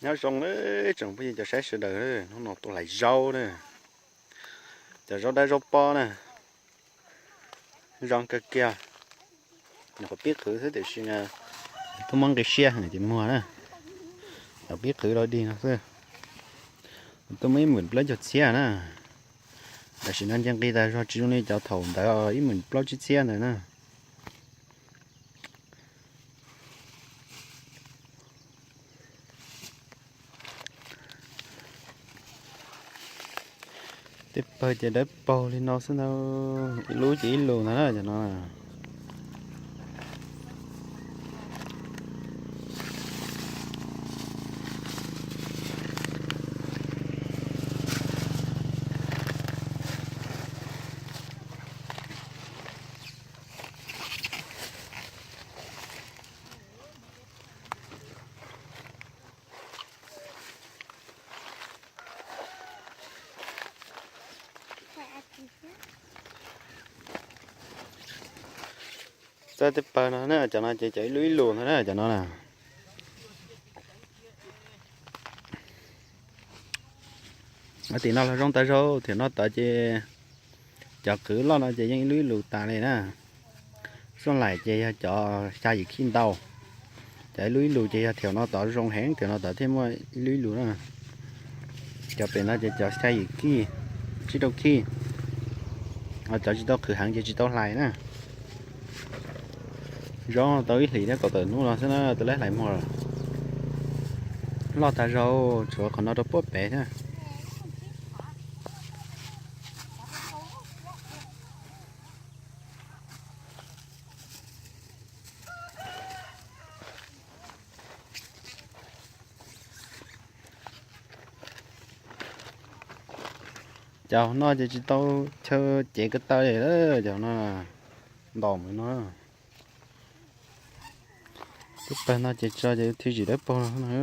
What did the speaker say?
Nyob zoo na tsoom phooj ywg cov saib sawv daws, hnub no tuaj hlais zaub na, cov zaub dawb zaub pob na, zoo kawg kiag. Nyuam qhuav pib qhwv xwb tiam sis twb muab nqi siab heev ces muag na, nyuam qhuav pib qhwv los dig no xwb. Twb muaj ib hmos plaub caug txhiab na, tam sim no nce nqi tas zog tsis zoo li cov thaum ntawd ib hmos plaub tsib txhiab ntawd na. Tej pawg ces dawb paug li no xwb ntag, ib lub ces ib lus ntag na cov no. Txawj tej pawg no na, cov no ces cov ib lub ib lus ntag na cov no na. Tim no los zoo tas zog, thaum no tod ces cov qwv loj no ces yeej ib lub ib lus tas li na. Soj laim ces yog cov xya yim khij ntau, cov ib lub ib lus ces yog thaum no tod zoo heev, thaum no tod thiaj muaj ib lub ib lus na. Cov pem no ces cov xya yim khij, tsib rau khij, cov tsis tau qhwv heev ces tsis tau hlais na. Zoo tau ib hlis thiab kaum tawm hnub no xwb na twb lab hlais muag loj tas zog, tshuav qhov no rau puag pem thiab. Cov no ces tsis tau chaw cev ko taw li, cov no ntom mus no. Tej pawg no ces tso ces thwj zim dawb paug no.